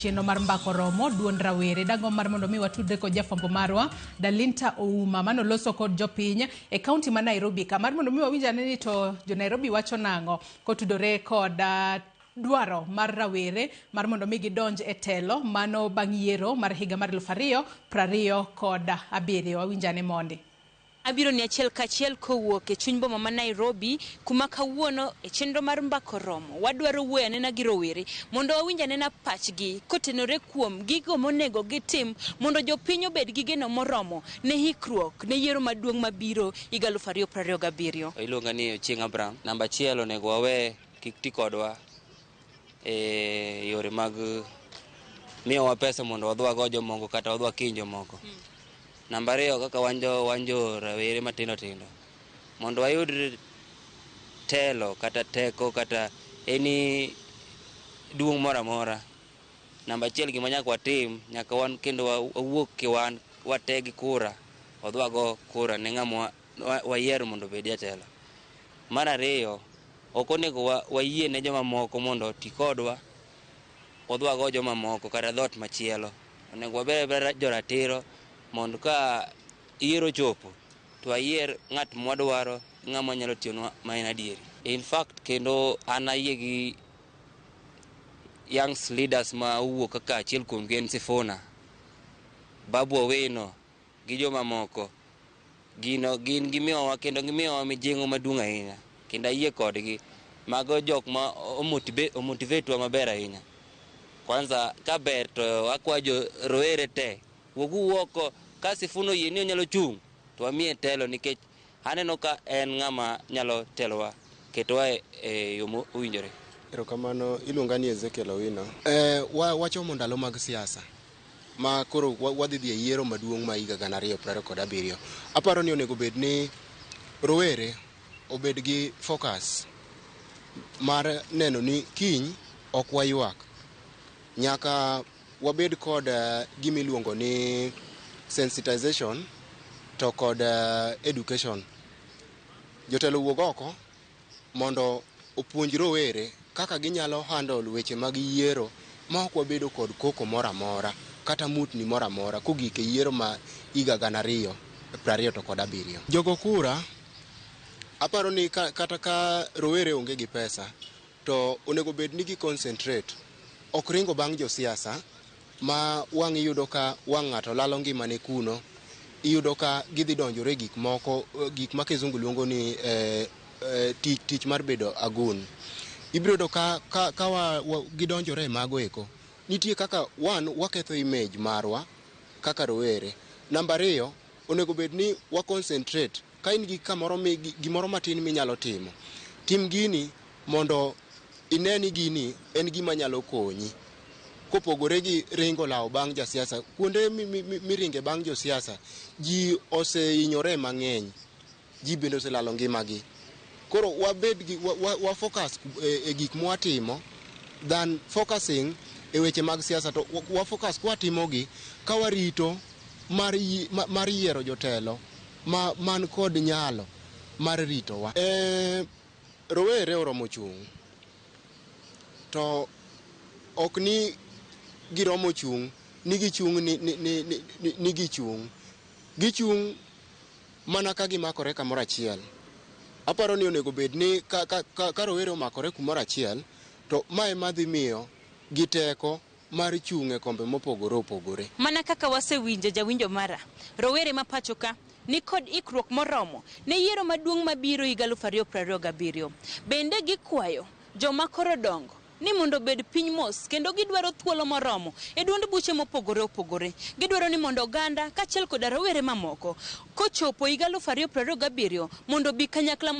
Chenro mar Mbako Romo, duond rawere dagomb mar mondo mi watudre kod jafwambo marwa Dalinta Ouma manoloso kod jopiny e kaunti ma Nairobi ka mar mondo mi wawinj ane ni to jo Nairobi wacho nang'o kotudore kod dwaro mar rawere mar mondo mi gidonj e telo mano bang' yiero mar higa mar 2027. Wawinj ane mondi. Abiro ni achiel kachiel kowuok e chuny boma ma Nairobi kuma kawuono e chenro mar Mbako Romo wadwaro wuoyo anena gi rowere mondo wawinj anena pachgi kotenore kuom gigo monego gitim mondo jopiny obed gi geno moromo ne hikruok ne yiero maduong' mabiro higa 2027. Iluonga ni Ochieng' Abraham. Namba achiel, onego wawe kik ti kodwa e yore mag miyowa pesa mondo wadhi wago jomoko kata wadhi wakiny jomoko. Namba ariyo, kaka wan jo rawere matindo tindo, mondo wayud telo kata teko kata any duong' moro amora. Namba achiel, gima nyaka watim, nyaka wan kendo wawuok ki wan wate gi kura, wadhi wago kura ne ng'ama wayiero mondo obed jatelo. Mar ariyo, ok onego wayie ne jomamoko mondo oti kodwa, wadhi wago jomamoko kata dhot machielo. Onego wabed abeda joratiro mondo ka yiero ochopo to wayier ng'at mwadwaro, ng'ama nyalo tiyonwa ma en adieri. In fact, kendo an ayie gi young leaders ma owuok kaka achiel kuomgi en Sifuna, Babu Owino gi jomamoko. Gino gin gimiyowa kendo gimiyowa mijing'o maduong' ahinya kendo ayie kodgi. Mago jok ma omotivate wa maber ahinya. Kwanza ka ber to akwayo jo rowere te, wuoguru oko ka Sifuna oyie ni onyalo chung' to wamiye telo nikech aneno ka en ng'ama nyalo telowa ketowa e yo mowinjore. Erokamano, iluonga ni Ezekiel Owino. Wachomo ndalo mag siasa ma koro wadhi dhi e yiero maduong' ma higa 2027. Aparo ni onego bed ni rowere obed gi focus mar neno ni kiny ok waywak. Nyaka wabed kod gima iluongo ni sensitization to kod education. Jotelo wuog oko mondo opuonj rowere kaka ginyalo handle weche mag yiero ma ok wabedo kod koko moro amora kata mutni moro amora kogik e yiero ma higa 2027. Jogo kura, aparo ni kata ka rowere onge gi pesa to onego bed ni gi concentrate ok ringo bang' josiasa ma wang' iyudo ka wang' ng'ato lalo ngimane kuno. Iyudo ka gidhi donjore e gik moko, gik ma kizungu luongo ni tich mar bedo agun. Ibiro yudo ka gidonjore e mago eko. Nitie kaka one, waketho image marwa kaka rowere. Namba ariyo, onego bed ni wa concentrate ka in gi kamoro mi, gimoro matin minyalo timo. Tim gini mondo ine ni gini en gima nyalo konyi. Kopogore gi ringo lawo bang' jasiasa, kuonde miringe bang' josiasa, ji osehinyore mang'eny. Ji bende oselalo ngimagi. Koro wabed gi wa focus e gik mwatimo than focusing e weche mag siasa, to wa focus kwatimogi ka warito mar yiero jotelo ma man kod nyalo mar ritowa. Rowere oromo chung', to ok ni giromo chung' ni gichung' ni gichung'. Gichung' mana ka gimakore kamoro achiel. Aparo ni onego bed ni ka rowere omakore kumoro achiel, to ma ema dhi miyo gi teko mar chung' e kombe mopogore opogore. Mana kaka wasewinjo, jawinjo mara, rowere ma pacho ka ni kod ikruok moromo ne yiero maduong' mabiro higa 2027. Bende gikwayo joma koro dongo ni mondo obed piny mos kendo gidwaro thuolo moromo e duond buche mopogore opogore. Gidwaro ni mondo oganda kaachiel koda rowere mamoko kochopo higa 2027 mondo obi kanyakla.